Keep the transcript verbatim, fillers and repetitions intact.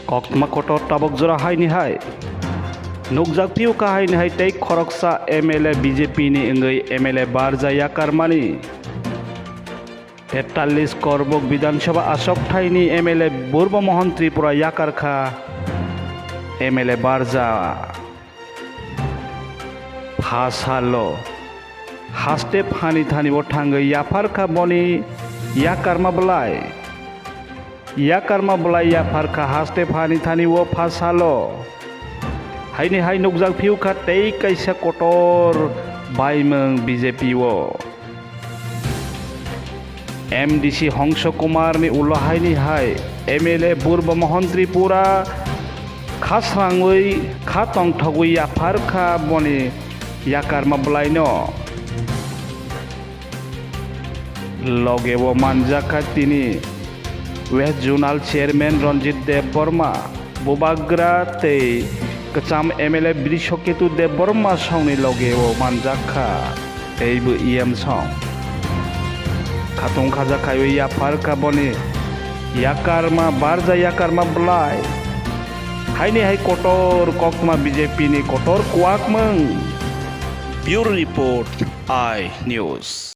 Koktma kotor tabok jora haini hai. Nukjak phiyokha haini hai tei khoroksa M L A B J P ni wngwi M L A barja yakarmani. Tetallis Korbok Bidhan Sabha asok thaini M L A Burba Mohan Tripura yakarkha M L A barja. Phasalo haste phani thani bo thangwi yapharkha boni yakarma bwlai. Yakarma bwlai yapharkha haste phani thani o phasalo. Haini hai nukjak phiyokha tei kaisa kotor baimung B J P o. M D C Hongso Kumar ni ulo haini hai M L A Burba Mohan Tripura khasrangwi kha tongthogwi yapharkha boni yakarma bwlaino. Loge o manjakha tini West Zonal Chairman Ranjit Debbarma, Bubagra tei kwcham M L A Brishoketu Debbarma songni loge o manjakha tei bo E M song. Khatung khaja khaiwi yapharkha boni yakarma barja yakarma bwlai. Haini hai kotor koktma B J P ni kotor kuwakmung. Bureau Report, I News.